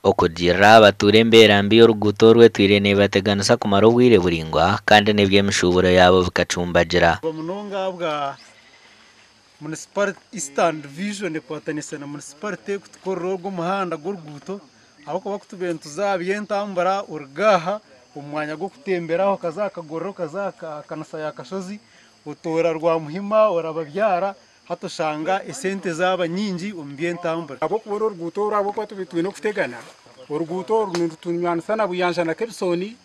Okurugiirira aha batuura embeera mbi y'oruguuto oru etwire neebateganisa kumara obwire buraingwa kandi n'eby'emishuuburo yaabo bikacumbagira. Munonga ahabwa Municipality Eastern Division ekwatanise na Municipality kutukorera ogu omuhanda gw'oruguuto ahabw'okuba kutubaire nituza aha by'entambura oruga aha omu mwanya gw'okutemberaho okaza aha Kagorora okaza aha kanisa ya Kashozi otoora Rwamuhima orababyara Hati oshanga esente zaaba nyingi omu by'entambura. Ahabw'okuba oru oruguuto oru ahabw'okuba tubaire twine okutegana, oruguuto oru nirutunywanisa na Buyanja na Kebisoni,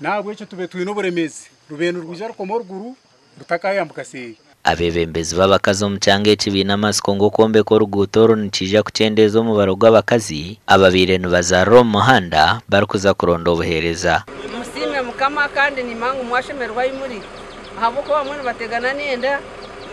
n'ahabw'ekyo tubaire twine oburemeezi. Rubaire nirwija rukoma oruguru rutakayambuka seeri. Abeebembezi b'abakazi omu kyanga eki baine amatsiko ngu okwombeka oruguuto oru nikiija kukyendeeza omubaro gw'abakazi ababaire nibazaarira omu muhanda barikuza kuronda obuheereza. Musiime Mukama kandi niimanya ngu mwashemererwa ahi muri, ahabw'okuba abamwe nibategana n'enda.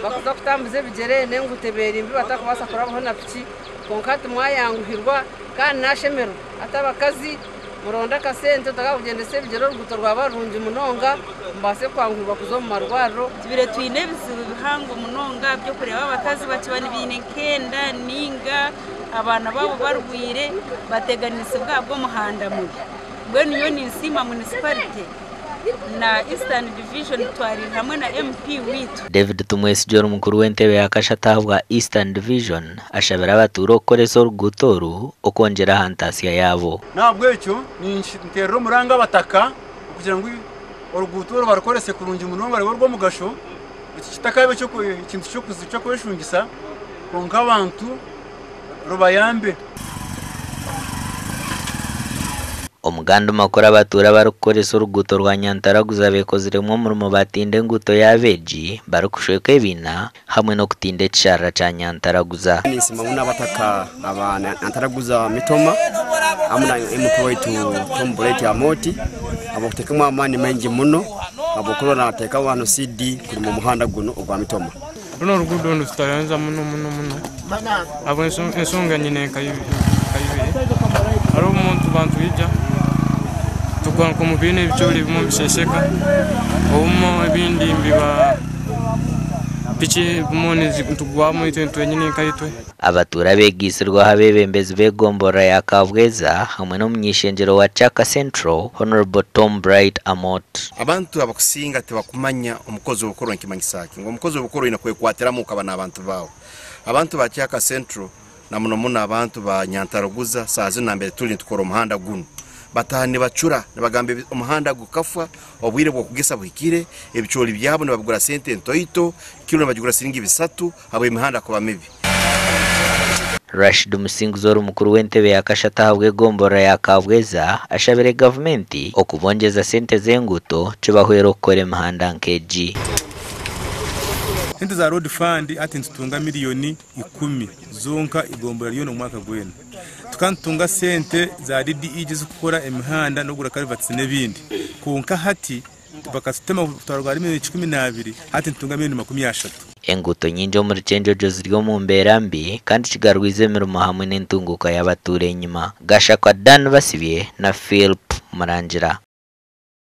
Bakuza kutambuza ebigyere n'enguuto ebeeri mbi batakubaasa kurabaho na piki, kwonka hati mwayanguhirwa kandi nashemererwa. Hati abakazi muronde akasente otakakugyendesa ebigyere oruguuto rwaba rurungi munonga mubaase kwanguhirwa kuza omu marwariro. Tubaire twine ebizibu bihango munonga by'okureeba abakazi bakiba nibaine nk'enda nainga abaana baabo barwaire bateganisibwa ahabw'omuhanda mubi. Mbwenu nyowe ninsiima munisiparite. Na Eastern Division twariire hamwe na MP waitu. David Tumwesigye ori mukuru w'entebe ya kashatu ahabwa Eastern Division ashabire abatuura okukoresa oruguuto oru okwongyera aha ntaasya yaabo. N'ahabw'ekyo ninteerera omuranga abataka okugira ngu oruguuto oru barukorese kurungi munonga rube orw'omugasho, eki kitakaaba ekintu ky'okweshungisa kwonka abantu rubayambe. Omu gandi makuru abatuura abarikukoresa oruguuto rwa Nyantaraguza beekoziremu omurimo baatinda enguuto y'abeegi barikushweka ebiina hamwe n'okutinda ekisharara kya Nyantaraguza. Ninsiima muno abataka aba Nyantaraguza Mitoma hamwe na MP waitu Tom Bright Amooti ahabw'okuteekamu amaani maingi muno ahabw'okuba naateekaho hanu CD kurima omuhanda gunu ogwa Mitoma. Runu oruguudo nirututayanza muno muno muno ahabw'enshonga nyine nka ibiri. Hariho obumwe nituba nitwija tugwa nk'omu biina ebicoori ebimwe nibisheesheka, obumwe ebindi nibiba piki ebimwe nitugwamu itwe twenyine nkaitwe. Abatuura abeegaitsirweho abeebembezi b'egomborora ya Kabweza hamwe n'omuny'eishengyero wa Kyaka Central, Hon. Tom Bright Amot. Abantu abakusinga tibakumanya omukozi w'obukuru nikimanyisa ki. Ngu omukozi w'obukuru oine kwekwatiramu okaba n'abantu baawe. Abantu ba Kyaka Central na muno muno abantu ba Nyantaruguza saaha zinu nambere turi nitukora omuhanda gunu bataaha nibacura nibagamba omuhanda gukafwa, obwire bw'okugesa buhikire, ebicoori byabo nibabigura sente ntoito, kilo nibagigura siringi bisatu habw'emihanda kuba mibi. Rashid Musinguzi ori mukuru w'entebe ya kashatu ahabw'egomborora ya Kabweza ashabire gavumenti okubongyeza sente z'enguuto kibahwere okukora emihanda nk'egi. Sente za road fund hati nitutunga miriyoni ikumi zonka igomborora ryona omwaka gwena. Tukaba nitutunga sente za DDEG ez'okukora emihanda n'okugura culverts n'ebindi kwonka hati Bakatutema kutwarwa ahari miriyoni 12, hati nitutunga miriyoni 30. Enguuto nyingi omuri Kyenjojo ziri omu mbeera mbi kandi kigarwize emirimo hamwe n'entunguuka y'abatuura enyima. Gashakwa Dan Basibye na Philp Murangira.